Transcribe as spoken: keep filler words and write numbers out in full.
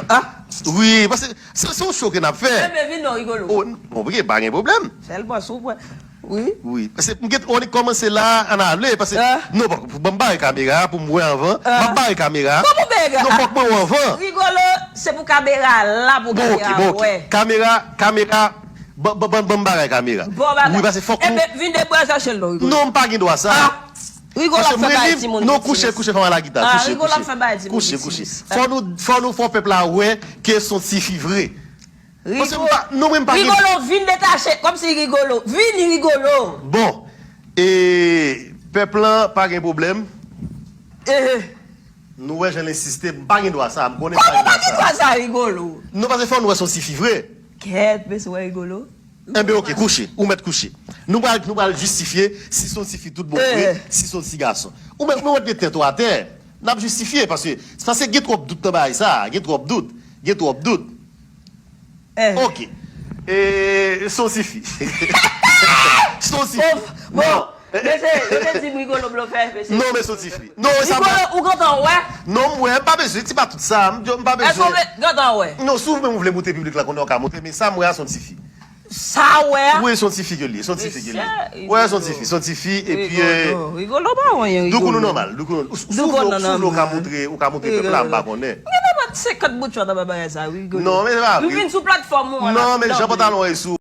Ah. Wi, paske se se yon show ke n ap fè. Enben, vin non, Rigolo. Oh, bon, ok, pa gen pwoblèm. Sèlman, si w pran. Wi. Wi, paske m gen, on kòmanse la, ann ale, paske, non, bon, pou ban m bare kamera, pou m wè anvan, m ap bare kamera. Kòman bare? Non, fòk mwen wè anvan. Rigolo, se pou kamera la, pou kamera wè. Bon, ok, bon, ok. Kamera, kamera, ban, ban, ban, ban m bare kamera. Bon bagay. Wi, paske fòk nou. Enben, vin debwè chache l non, Rigolo. Non, m pa gen dwa sa. Rigolo ap fè bagay timoun. Non, kouche, kouche, fè m ala gita. Kouche, kouche. Rigolo ap fè bagay timoun. Kouche, kouche. Fò nou, fò nou fè pèp la wè ke se yon tifi vre. Paske m pa, non, mwen m pa gen. Rigolo, vin detache, kòmsi Rigolo. Vini, Rigolo. Bon, e, pèp lan pa gen pwoblèm. Nou wè jan l ensiste, m pa gen dwa sa, m konnen m pa gen dwa sa. Kòman w pa gen dwa sa, Rigolo? Non, paske fò nou wè se yon tifi vre. Kèt, mesye, wè Rigolo. Enben, ok, kouche, ou mèt kouche. Nou pral, nou pral jistifye si se yon tifi tout bon vre, si se yon ti gason. Ou mèt, ou mèt gen tèt ou atè. N ap jistifye, paske, paske gen twòp dout nan bagay sa, gen twòp dout, gen twòp dout. Ok. E, se yon tifi. Se yon tifi. Bon, mesye, yo te di m Rigolo blofè, mesye. Non, men se yon tifi. Non, sa pa. Rigolo, ou gentan wè? Non, m wè, m pa bezwen, ti pa tout sa, m, m pa bezwen. Èske w gentan wè? Non, si w menm ou vle montre piblik la konnen w ka montre, men sa m wè a se yon tifi. Sa w wè a? Wi, se yon tifi ke li ye, se yon tifi ke li ye. Wi, se yon tifi, se yon tifi, epi, e, Rigolo, Rigolo pa wè anyen, Rigolo. Doukounou nòmal, Doukounou. Ou, ou, si w vle, si w vle, ou ka montre, ou ka montre pèp la, m pa konnen. M gen senkant bout chwa nan bagay sa, Rigolo. Non, men se pa vre. M vin sou platfòm ou an la. Non, men jan pantalon an ye sou